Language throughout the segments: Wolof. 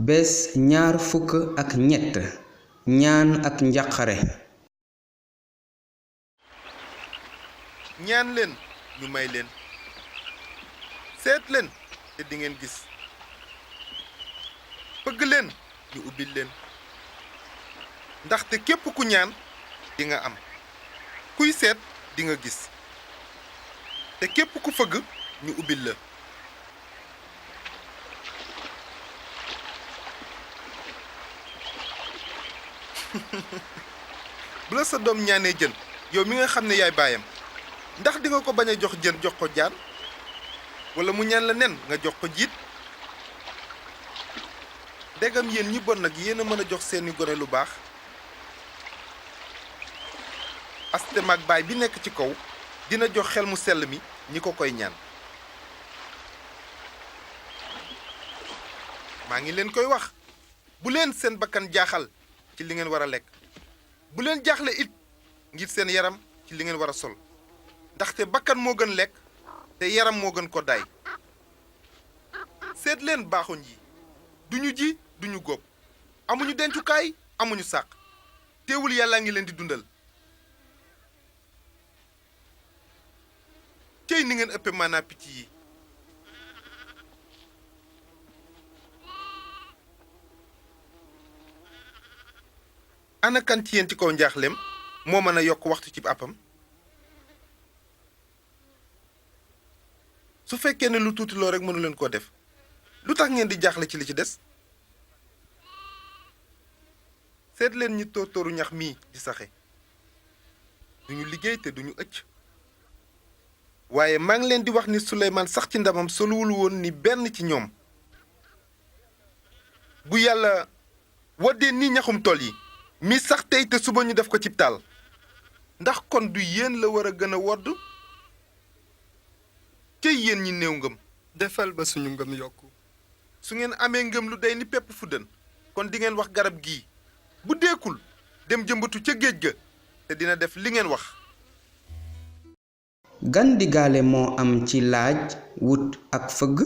bés ñaar fukk ak ñett ñaan ak njàqare. ñaan leen ñu may leen, seet leen te di ngeen gis, bëgg leen ñu ubbil leen, ndaxte képp ku ñaan di nga am, kuy seet di nga gis, te képp ku fëgg ñu ubbil la. bu la sa doom ñaanee jën, yow mi nga xam ne yaay baayam, ndax di nga ko bañ a jox jën jox ko jaan, wala mu ñaan la nen nga jox ko jiit? dégam yéen ñi bon nag yéen a mën a jox seeni gone lu baax, aste mag baay bi nekk ci kaw dina jox xel mu sell mi ñi ko koy ñaan. maa ngi leen koy wax, bu leen seen bakkan jaaxal ci li ngeen war a lekk, bu leen jaaxle it ngir seen yaram ci li ngeen war a sol, ndaxte bakkan moo gën lekk te yaram moo gën ko daay. seet leen baaxuñ yi, duñu ji duñu góob, amuñu dencukaay amuñu sàq, teewul yàlla ngi leen di dundal. cey ni ngeen ëppe maanaa picc yi. ana kan ci yéen ci kaw njaaxlem moo mën a yokk waxtu ci àppam? su fekkee ne lu tuuti loo rek mënu leen koo def, lu tax ngeen di jaaxle ci li ci des? seet leen ñi tóortóoru ñax mii di saxe, duñu liggéey te duñu ëcc, waaye maa ngi leen di wax ni Suleymaan sax ci ndamam soluwul woon ni benn ci ñoom. bu yàlla waddee ni ñaxum tool yi mi sax tey te suba ñu def ko cib taal, ndax kon du yéen la war a gën a wodd? cey yéen ñi néew ngëm. defal ba suñu ngëm yokku. su ngeen amee ngëm lu day ni pepp fuddën, kon di ngeen wax garab gii bu deekul dem jëmbatu ca géej ga, te dina def li ngeen wax. gan digaale moo am ci laaj, wut ak fëgg?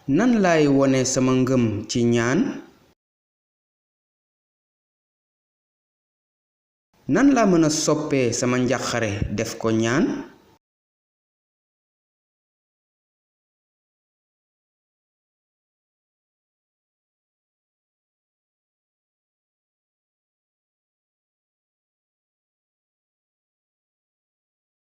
nan laay wone sama ngëm ci ñaan? nan laa mën a soppee sama njàqare def ko ñaan?